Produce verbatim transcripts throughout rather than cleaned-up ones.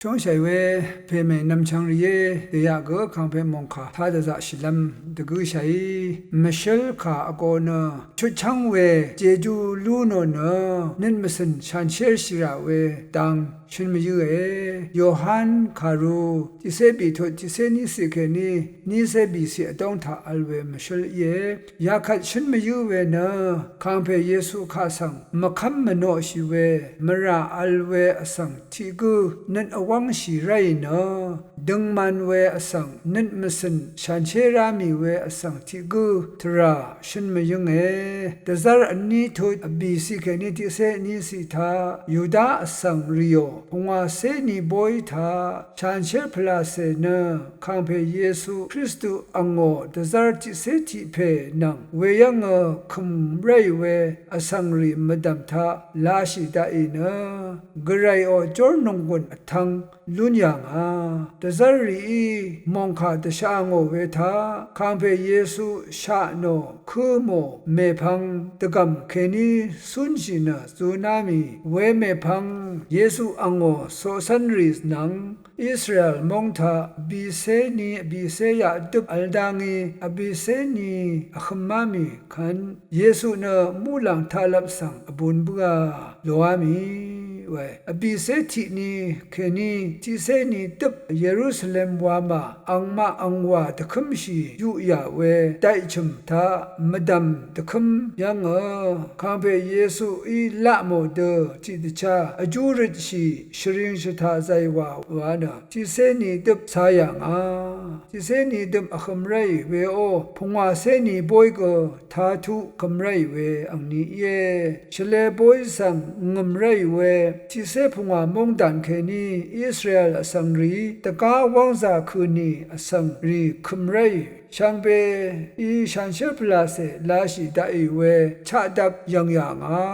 Shóngshàì we pèmè nvmchvng rìé, dèyaq gø kàngpè mòngkà taq dvzaqshìlv́m dvgǿshàí mvshǿl kà vgō nø chutchv́ng we jejú lú nò nø nøt mvcø̀n shànshér shìrà we dang shøn mvyǿe. Yohan kàru tiqcé bìtut tiqcé níciq kèní nícé bìciq vdóng taq vl we mvshǿl íe. Yakvt shǿn mvyǿ we nø kàngpè Yesu kaq svng mvkv́m mvnoqshì we mvrà vl we vsvng tiq gǿ nøt vwv́ngshì ráì nø døngman we vsvng nøt mvcø̀n shànshér rá mì we vsvng tiq gǿ tvrà shøn mvyǿnge. Dvzv́r vní tut vbìciq kèní tiqcé vníciq taq Yuda vsvng rìò pungwàcé ni bóy taq shànshér pvlàcè nø kàngpè Yesu Kristu angò dvzv́r tiqcé tiq pè nvng weyv́ngø kø̀m ráì we vsvng rì mvdv̀m taq lashì daqì nø gvrayò jórnònggùn vtvng lún yà ngà. Dvzv́r rìí mòngkà dvsha ngò we taq kàngpè Yesu shaq nò kǿ mò mèpvng dvgv̀m kèní cúnshì nø zuná mì we mèpvng Yesu angò coqcv́nrì nvng Israel móng taq vbìcé ni vbìcé yaq døp vl dá ngí vbìcé ni vhømá mì kvt Yesu nø muqlàng taqlvp svng vbun bǿà loá mì wae. Vbìcé tiq ni kèní tiqcé ni døp Yerusalem wamà angmaq angwà dvkǿmshì yuqyà we daiq chø̀m taq mvdv̀m dvkǿm yv́ngø kàngpè Yesuí laq mò dø tiqdvchá vjú røtshì shvring shvtaq zaywà wa nø tiqcé ni døp cā yà ngà. Tiqcé ni døp vhøm ráì weó pungwàcé ni bóy gø tatuq kø̀m ráì we angni íe. Shvlē bóy svng ngø̀m ráì we tiqcé pungwà móngdàn kèní Israel vsvng rìí dvgá wv́ngzà kø̀ nì vsvng rì kø̀m ráì shvngbeí shànshér pvlàcè lashì daqì we chaqdap yv̀ng yà ngà.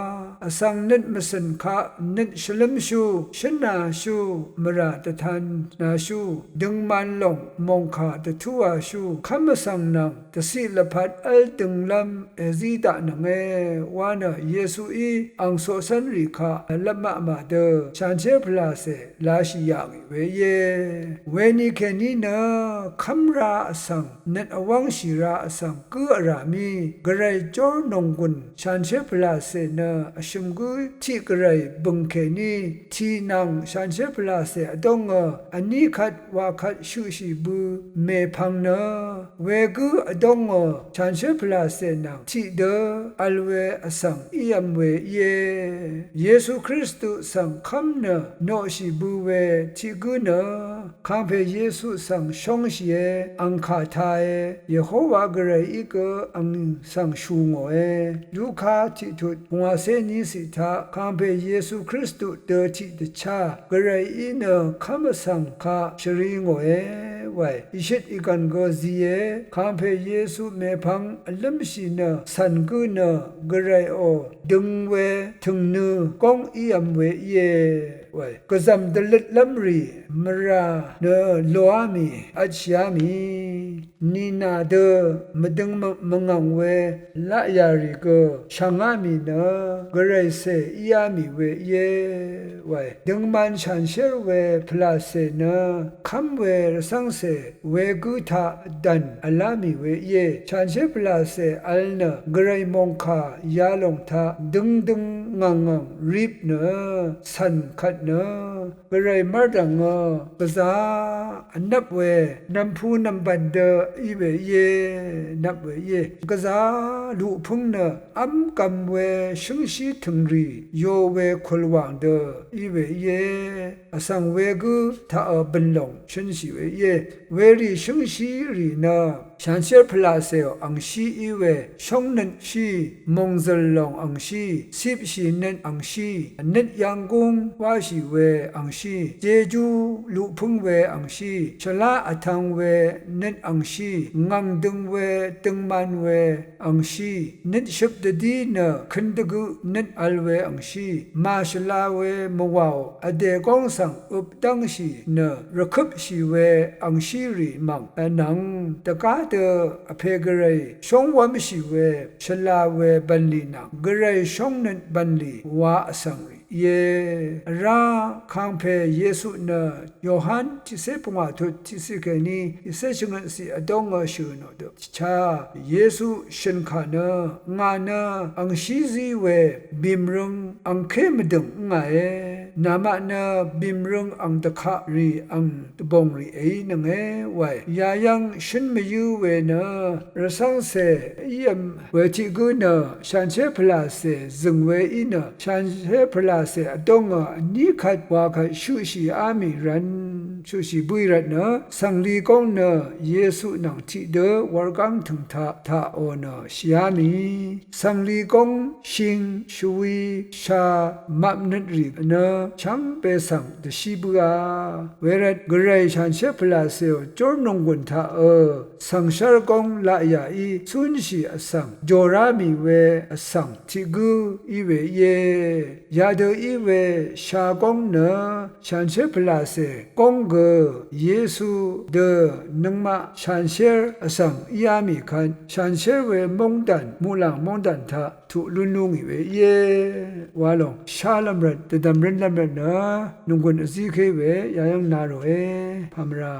Vsvng nøt mvcø̀n kaq nøt shvlǿmshú shǿnāshú mvrà dvtānāshú døngman lòng mòngkà dvtúāshú kv́m vsvng nvng dvciq lvpat v́l dønglv́m èzí daqnønge wa nø Yesuí ang coqcv́nrì kaq vlvp maq mà dø shànshér pvlàcè lashì yà ngì we íe. Weni kèní nø kv́mra vsvng nøt vwv́ngshìra vsvng gǿ vrà mí gvray jórnònggùn shànshér pvlàcè nø vshø̀m gǿ tiq gvray bø̀ng kèní tì nvng shànshér pvlàcè vdóngø vní kvt wa kvt shøqshì bø mèpvng nø wegǿ vdóngø shànshér pvlàcè nvng tiqdø vl we vsvng ívm we íe. Yesu Kristu svng kv́m nø noqshì bø we tiq gǿ nø kàngpè Yesu svng shóngshìe, ang kà tāe, Yehowa gvrayí gø ang svng shù ngòe. Luka tiqtut pungwàcé níciq taq kàngpè Yesu Kristu dø tiqdvchá gvrayí nø kv́m vsvng kaq shvri ngòe wae. Ìshøt ìgv̀n gø zie kàngpè Yesu mèpvng vlǿmshì nø cv̀n gǿ nø gvrayò døng we tø̀ngnø góng ívm we íe wae. Gvzv̀m dvløtlv́m rì mvrà nø loá mì vtshìá mì nìnà dø mvdøng mvngv̀ng we laqyà rì gø shv̀ngá mì nø gvray cè íá mì we íe wae. Døngman shànshér we pvlàcè nø kv́m we rvcv́ngcè wegǿ taq dv̀n vlá mì we íe. Shànshér pvlàcè vl nø gvray mòngkà yalòng taq døngdøng ngv̀ngngv̀ng rip nø cv̀n kvt nø gvray mv́rdv̀ngø gvzá vnvp we nv̀mpu nv̀mbv̀n dø í we íe, nvp we íe. Gvzá luqpǿng nø v́mgvm we shǿngshí tø̀ngrì yo we kulwàng dø í we íe. Vsvng wegǿ taqø bø̀nlòng shǿnshì we íe. Werì shǿngshírì nø shànshér pvlàcèò angshí í we, shóngnøtshí, mòngzø̀l lòng angshí, cipshì nøt angshí, nøt yvnggúng wáshì we angshí, jejú luqpǿng we angshí, shvlá vtv̄ng we nøt angshí, ngv̀ng døng we døngman we angshí, nøt shøp dvdí nø køn dvgø nøt vl we angshí, màshvla we mvwàò vdè góng svng øp dv́ngshì nø rvkøpshì we angshírì mv̀ng vnvng dvgá dø vpè gvray shóngwv́mshì we shvla we bv̀nlì nvng gvray shóngnøt bv̀nlì wa vsvng rì íe. Vrá kangpe Yesu nø Yohan tiqcé pungwà tut tiqciq kèní tiqcé shvngøtciq vdóngø shø̀ nò dø. Cha Yesu shø̀n kà nø, ngà nø angshí zí we bìmrøng angké mvdø̀ng ǿngàe. Namaq nø bìmrøng ang dvkaq rì ang dvbòng rì èínønge wae. Yayv́ng shǿn mvyǿ we nø rvcv́ngcè ívm we tiq gǿ nø shanshér pvlàcè zø̀ng we í nø, shanshér pvlàcè vdóngø vní kvt wa kvt shøqshìá mì rvn, shøqshì bǿì rvtnø, cv̀ngli góng nø Yesu nvng tiqdø wurgáng tø̀ng taq taqò nø shìá mì. Cv̀ngli góng shing, shvwi, sha, mapnøt rì nø shvngbe svng dvshí bǿà. Wervt gvray shanshér pvlàcèò jórnònggùn taqø cv̀ngshv́r góng laqyàí cúnshì vsvng jòrá mì we vsvng tiq gǿ í we íe. Yadø í we sha góng nø shanshér pvlàcè góng gø Yesu dø nøngmaq shanshér vsvng íá mì kvt shanshér we móngdàn, muqlàng móngdàn taq tuq lún lú ngì we íe. Wa lòng shálv́m rvt dvdv̀m rǿnlv́m rvt nø nònggùn vzíké we yayv́ng na ròe. Pàmvrà